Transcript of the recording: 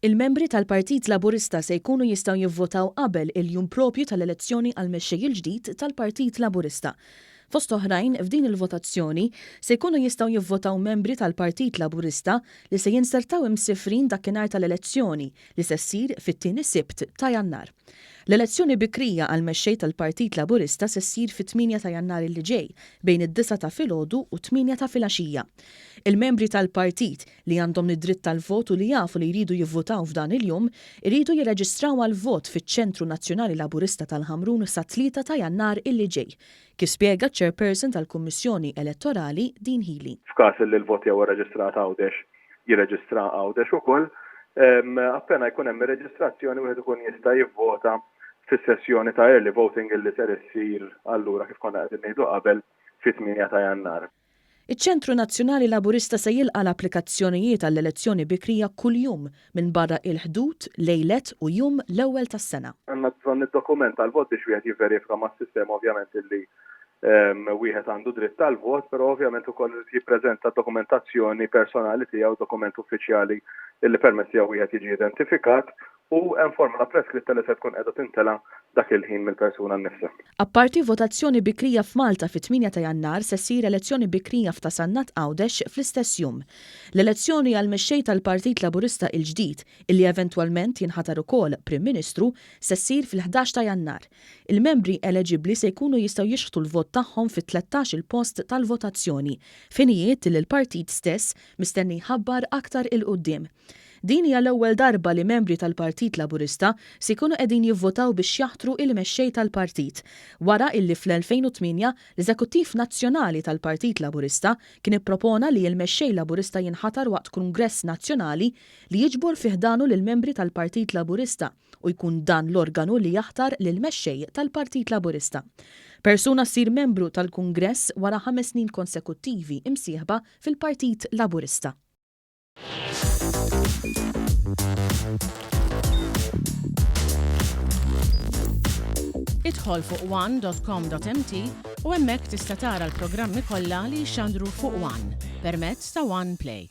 Il-membri tal-Partit Laburista se jkunu jistgħu jivvotaw qabel il-jum proprju tal-elezzjoni għall-mexxej il-ġdid tal-Partit Laburista. Fost oħrajn, f'din il-votazzjoni se jkunu jistgħu jivvotaw membri tal-Partit Laburista li se jinsertaw imsifrin dakinhar tal-elezzjoni li se ssir fit-tieni Sibt ta' Jannar. L-elezzjoni bikrija għall-mexxej tal-Partit Laburista se ssir fit-tmienja ta' Jannar li ġej, bejn id-disgħa ta' filgħodu u t-tmienja ta' filgħaxija. Il-membri tal-partit, li għandhom id-dritt tal-vot u li jafu li jridu jivvutaw f'dan il-jum, iridu jirreġistraw għall-vot fiċ-Ċentru Nazzjonali Laburista tal-Ħamrun sat-Tlieta ta' Jannar illi ġej, kif spjega ċ-Chairperson tal-Kummissjoni Elettorali Dean Hili. F'każ li l-vot tiegħu rreġistrat Għawdex, jirreġistra Għawdex ukoll. Appena jkun hemm ir-reġistrazzjoni wieħed ikun jista' jivvota fis-sessjoni ta' early voting illi ser issir allura kif konna qegħdin ngħidu qabel fit-8 ta' Jannar. Iċ-Ċentru Nazzjonali Laburista se jilqa' l-applikazzjonijiet għall-elezzjoni bikrija kuljum minbarra il-Ħdud, lejlet u jum l-Ewwel tas-Sena. Għandna bżonn id-dokument tal-vot biex wieħed jivverifika mas-sistema ovvjament illi wieħed għandu dritt għall-vot, però ovvjament ukoll irid jippreżenta dokumentazzjoni personali tiegħu, dokument uffiċjali li permezz tiegħu wieħed jiġi identifikat u hemm formola preskritta li se tkun qiegħda timtela dak il-ħin mill-persuna nnifsha. Apparti votazzjoni bikrija f'Malta fit-8 ta' Jannar se ssir elezzjoni bikrija f'Ta' Sannat Għawdex fl-istess jum. L-elezzjoni għall-mexxej tal-Partit Laburista il-ġdid, illi eventwalment jinħatar ukoll Prim Ministru, se ssir fil-11 ta' Jannar. Il-membri eleġibbli se jkunu jistgħu jixħtu l-vot tagħhom fit-13-il post tal-votazzjoni, f'ħinijiet li l-partit stess mistenni jħabbar aktar 'il quddiem. Din hija l-ewwel darba li membri tal-Partit Laburista se jkunu qegħdin jivvotaw biex jaħtru il-mexxej tal-partit, wara illi fl-2008 l-Eżekuttiv Nazzjonali tal-Partit Laburista kien ippropona li l-mexxej Laburista jinħatar waqt Kungress Nazzjonali li jiġbor fi ħdanu lill-membri tal-Partit Laburista u jkun dan l-organu li jaħtar lill-mexxej tal-Partit Laburista. Persuna ssir membru tal-Kungress wara ħames snin konsekuttivi imsieħba fil-Partit Laburista. Idħol fuq one.com.mt u hemmhekk tista' tara l-programmi kollha li jixxandru fuq One permezz ta' One Play.